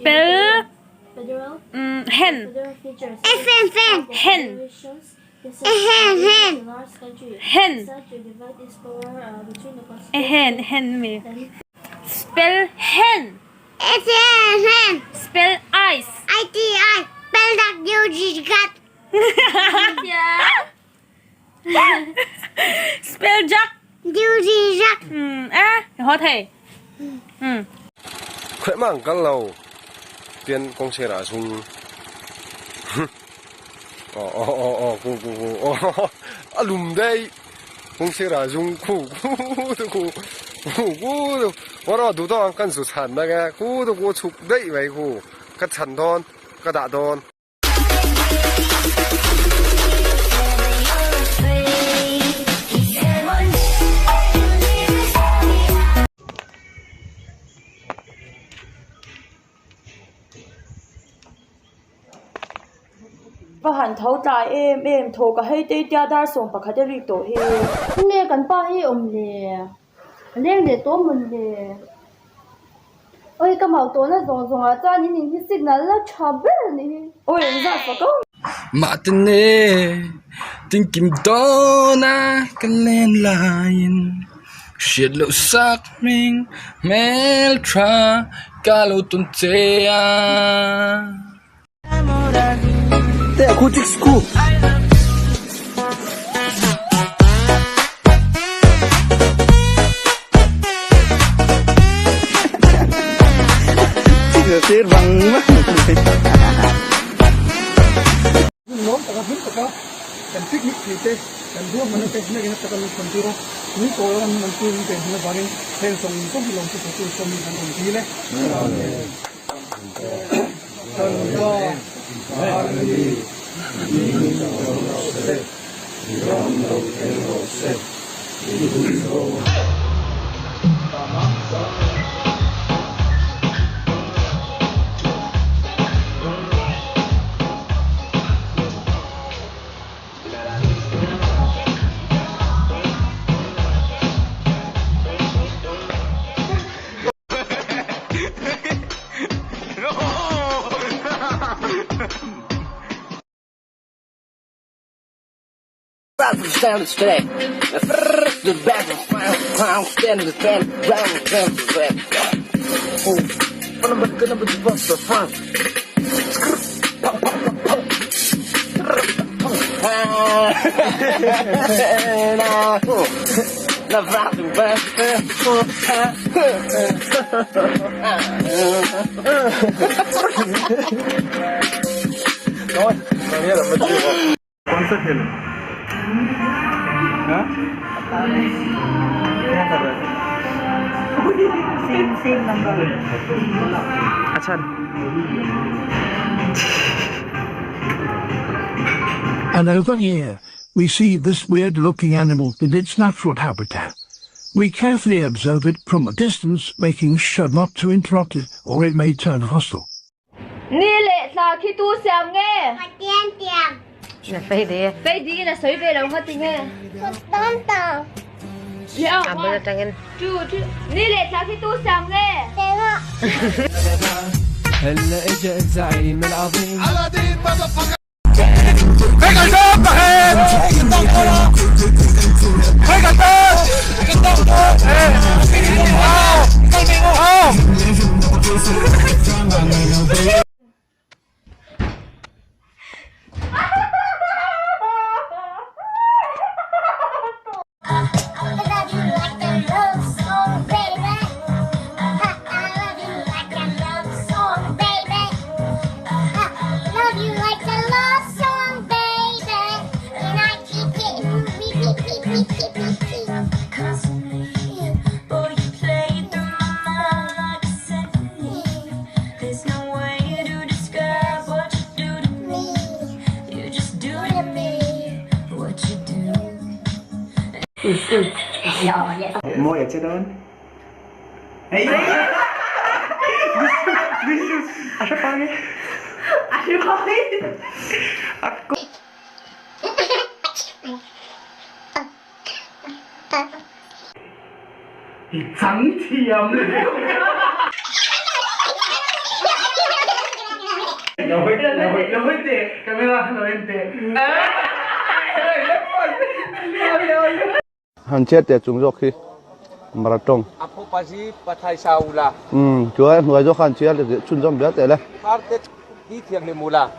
Spell hen hen hen hen hen mi spell hen spell ice spell jack a ho thei Khawih mang kal lo pian kong ser ah zung aw aw aw aw ku ku ku aw a lum dei kong ser ah zung khu khu tu khu khu ku tu waro du to kan su chan na ke khu tu ku chuk dei mai khu ka chan dawn ka dah dawn. Va han tho tlai em em thaw ka hei tei tia dar 11 a rik tawh hi. Nge kan pa hi awm le? A leng leh tawh mawn le? Oi ka mau tawhna zawng zawng ah chuan in in hi signal la tha ber a ni hi. Oi an zat fak ang. Mahtane tinkim dawna ka len laiin hriat loh sak hming hmeltha ka lo tawn che a. Nuam taka hlim taka kan picnic thei te kan ruahmanna te hnakin a taka min chhawn tir a, min kawl a min awmpui min pen hun avangin heng sawng sawng hi lawmthu thawktu sawmin kan rawn dil e. कौन सा खेल हाँ? क्या कर रहा है same same number अच्छा And over here, we see this weird-looking animal in its natural habitat. We carefully observe it from a distance, making sure not to interrupt it or it may turn hostile. Ni leh thla khi tu siam nge? Pathian tiang. Na fei di. Fei di in a sawi ve lo nga ti nge? Tam tam. A bul atangin. Two, three. Ni leh thla khi tu siam nge? Mawi a che dawn. A hre pang e. A hre pang e. I chang thiam le. Lo hawi lo hawi teh camera kha lo en teh. Han chet teh chung zawk hi mara tawng. A phu pazi pathai sa u la. Umm chuan a hnuai zawk khan chiar leh chhunzawm zel teh le. Phar te ti thianghlim u la.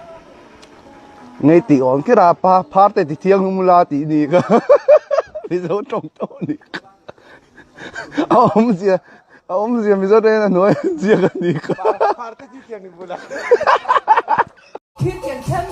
Ngei tih awm kher a pa phar te ti thianghlim u la tih ni kha Mizo tawng tawh ni kha a awmzia a awmzia Mizo tawngin a hnuai an ziak a ni kha. Phar te ti thianghlim u la. Thil tian khen.